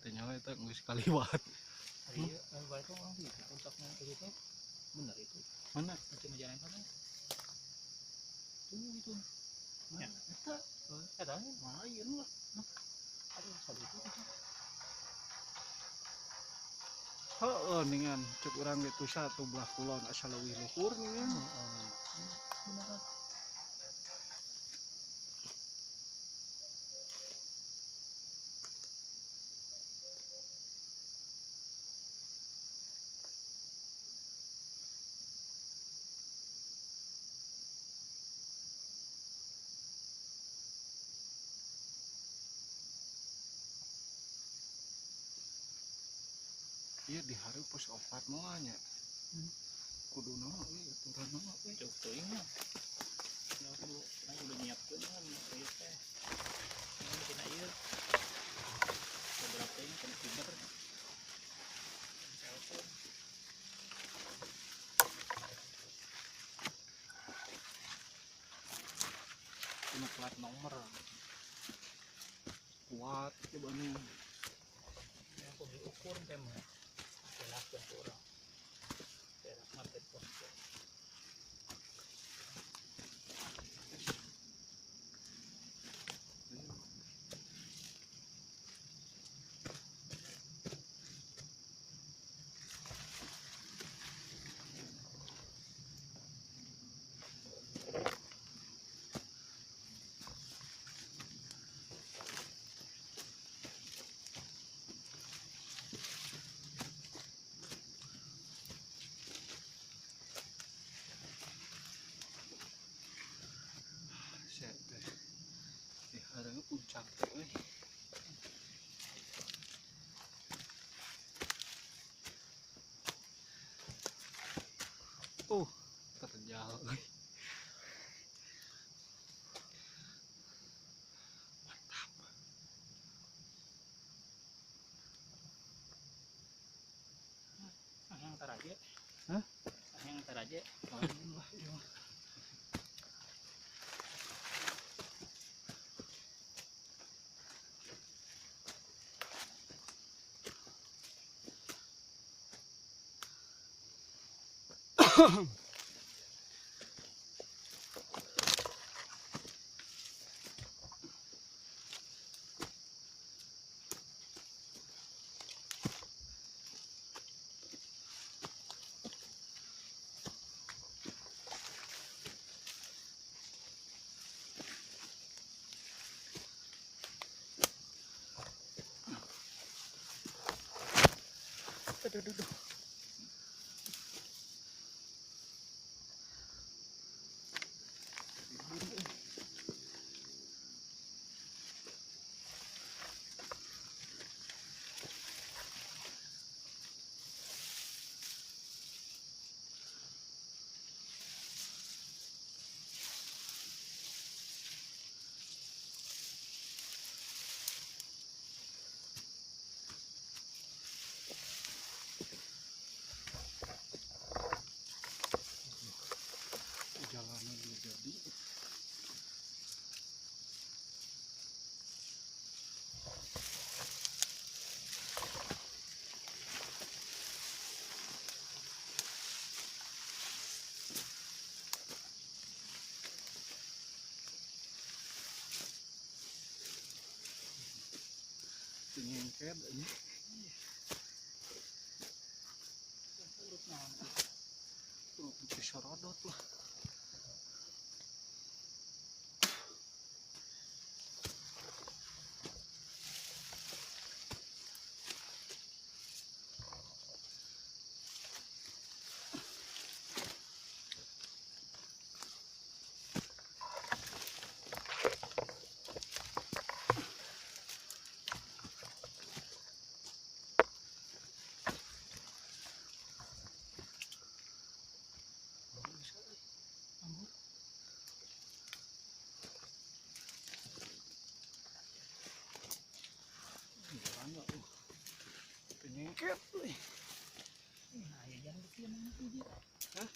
Teu nyaho eta geus kaliwat. Iya, balik orang di puncaknya itu tuh. Benar itu. Mana? Macam jalan mana? Tuh itu. Mana? Ya. Eta Eta lain lah. Aduh, sabi itu. Heeh, ningan cek urang ge tuh satu belah kulon asa leuwih luhur ningan. Benar. Iya di hari pos 4 moal nya. Kudu naon euy aturan naon euy. Cuk teuing mah. Nah, kudu nah kudu nyiapkeun kan ieu teh. Ini dina ieu. Beberapa teuing kan fiber. Telepon. Ini plat nomor. Kuat coba nih. Ya kudu diukur teh mah. Jelaskan ke orang. Daerah market pos. Puncak teh euy. Terjal euy. Mantap. Ah, yang taraje. Hah? Ah, yang taraje. Lain lah ieu mah. Aduh, aduh, aduh. Jalanan belum jadi. Nyengket ini. Tuh sorodot lah. Nyengket euy. Nah, aya jalur kieu mah hiji. Hah?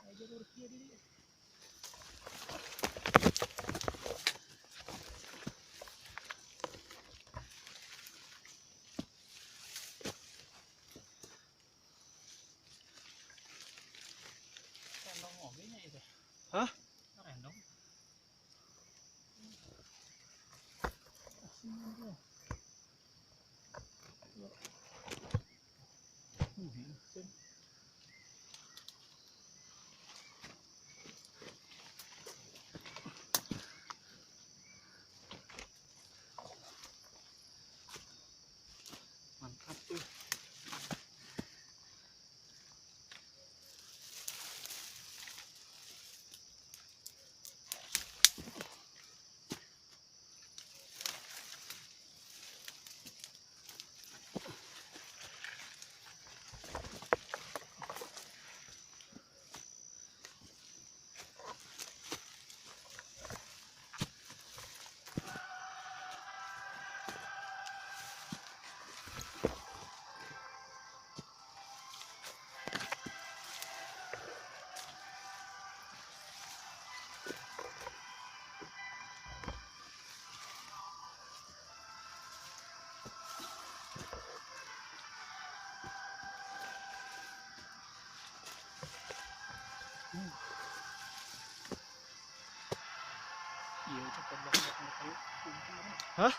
Aya jalur kieu di dieu. Mantap tuh. Iya, cepat banget kayu. Hah?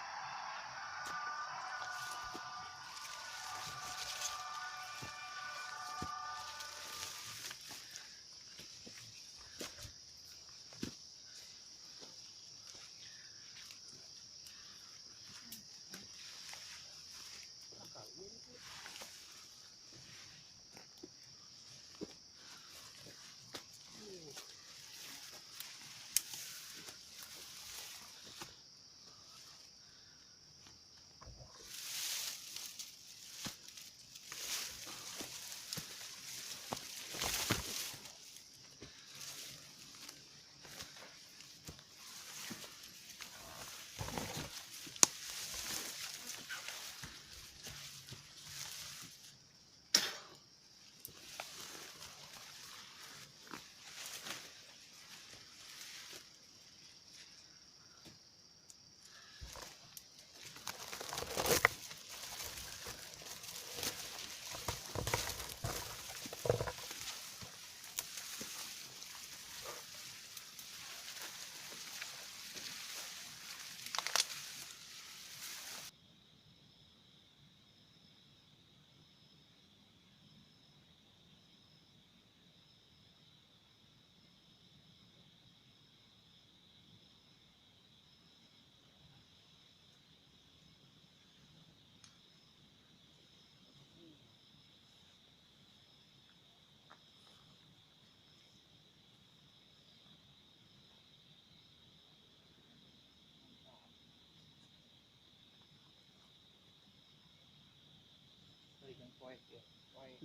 Poek ya, poek.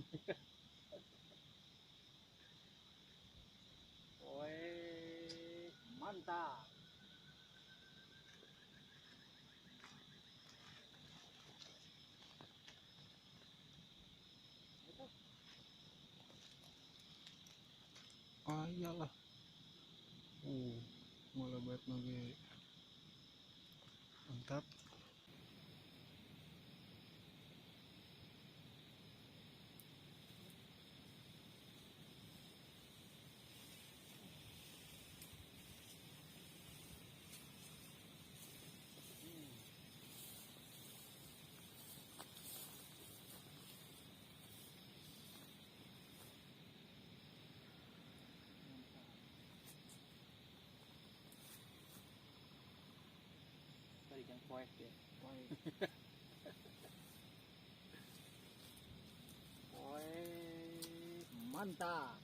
Poek mantap. Ah iyalah. Malah buat lagi. Mantap. Poek ya, poek. Poek mantap.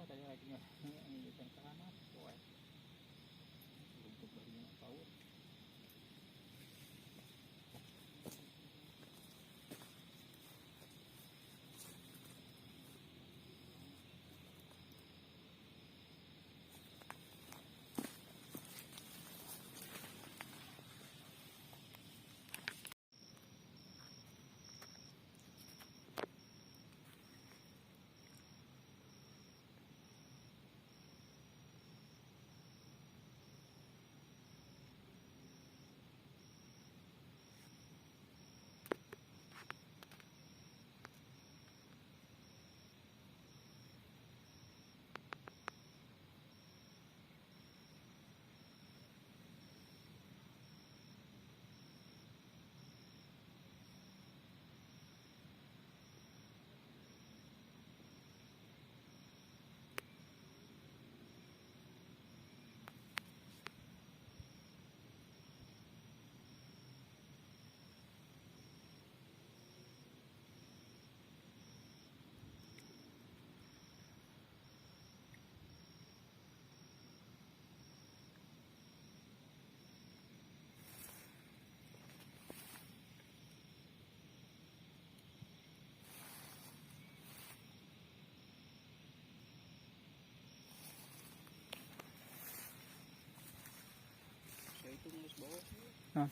Tadi lagi ini cengkeraman, poek. Untuk barunya power. Nah.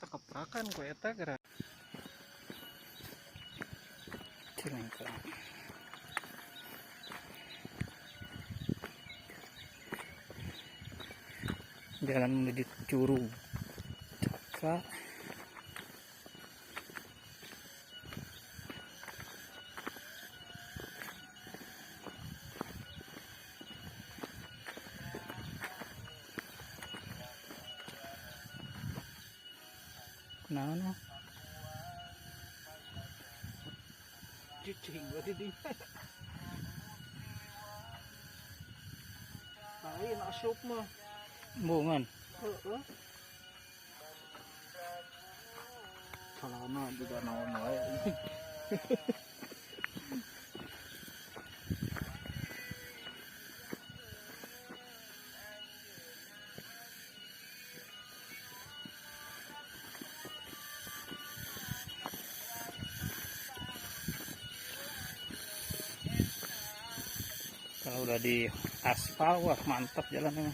Keprakan ku eta geura. Cilengkrang. Jalan menuju Curug Caka. Kunaon? Cicing berarti dia. Lain asup mah. Embungan. Heeh. Salana juga naon wae. Kalau udah di aspal, wah mantap jalannya.